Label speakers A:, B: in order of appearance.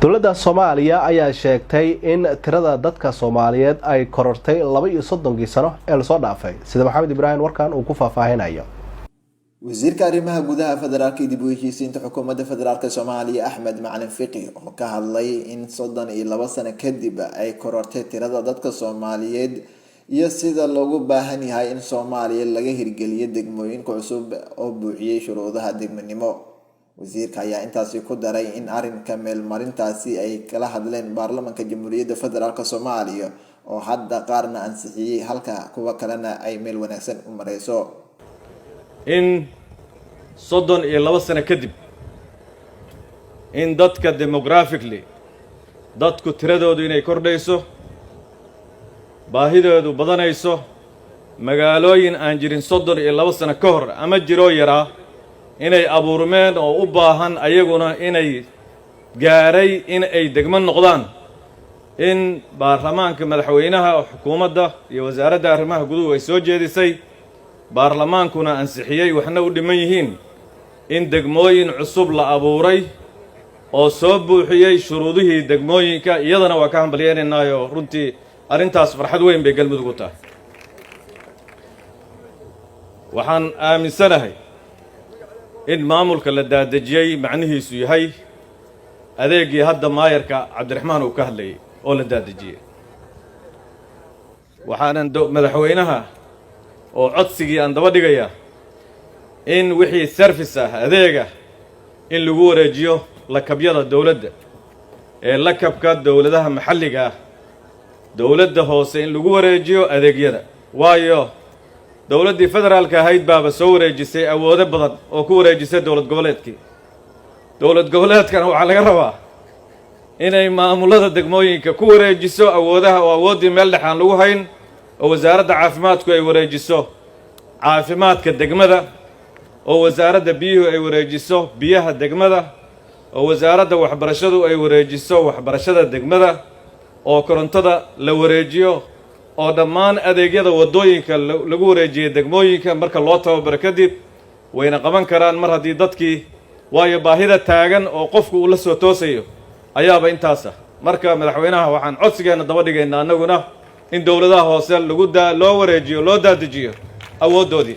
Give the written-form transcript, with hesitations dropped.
A: Dowladda Soomaaliya ayaa sheegtay in tirada dadka Soomaaliyeed ay korortay 32-kii sano ee lasoo dhaafay, sida Maxamed Ibraahim warkan uu ku faahfaahinayo.
B: Wasiirka arrimaha gudaha, federaalka iyo dib u heshiisiinta xukuumadda federaalka Soomaaliya, Axmed Macalin Fiqi, oo ka hadlay in 32 sano kadib ay korortay tirada dadka Soomaaliyeed iyo sida loogu baahan yahay in Soomaaliya laga hirgeliyo degmooyinka cusub oo buuxiyey shuruudaha degmanimo. Wasiirka ayaa intaasi ku daray in arrinka meelmarintaasi ay kala hadleen baarlamanka Jamhuuriyadda Federaalk Soomaaliya, oo hadda qaarna ansixiyey, halka kuwa kalena ay meel wanaagsan u mareyso.
C: In 32 sano kadib in dadka demographically, dadku tiradoodu inay kordhayso, baahidoodu badanayso, magaalooyin aan jirin 32 sano ka hor ama jiroo yaraa inay abuurmeen oo u baahan ayaguna inay gaadhay in ay degmo noqdaan, in baarlamaanka, madaxweynaha, xukuumadda iyo wasaaradda arrimaha guduhu ay soo jeedisay, baarlamaankuna ansixiyey, waxna u dhiman yihiin, in degmooyin cusub la abuuray oo soo buuxiyey shuruudihii degmooyinka. Iyadana waa ka hambalyeynaynaayo. Runtii arrintaas farxad weyn bay Galmudug u tahay. Waxaan aaminsanahay in maamulka la daadejiyey macnihiisu yahay adeeggii hadda maayarka Cabdiraxmaan uu ka hadlayay oo la daadejiyey. Waxaanan madaxweynaha oo codsigii aan daba dhigayaa in wixii service ah, adeega, in lagu wareejiyo lakabyada dowladda ee lakabka dowladaha maxalliga ah, dowladda hoose in lagu wareejiyo adeegyada, waayo dowladdii federaalka ahayd baaba soo wareejisay awoodo badan oo ku wareejisay dowlad goboleedkii. Dowlad goboleedkana waxaa laga rabaa inay maamulada degmooyinka ku wareejiso awoodaha, oo awooddii meel dhex aan lagu hayn, oo wasaaradda caafimaadku ay wareejiso caafimaadka degmada, oo wasaaradda biyuhu ay wareejiso biyaha degmada, oo wasaaradda waxbarashadu ay wareejiso waxbarashada degmada, oo korontada la wareejiyo, oo dhammaan adeegyada waddooyinka lagu wareejiyay degmooyinka. Marka loo tababaro kadib wayna qaban karaan, mar haddii dadkii, waayo baahida taagan oo qofku uu la soo toosayo ayaaba intaas ah. Marka madaxweynaha waxaan codsigeenna daba dhigaynaa annaguna in dowladaha hoose lagu daa loo wareejiyo, loo daadejiyo awooddoodii.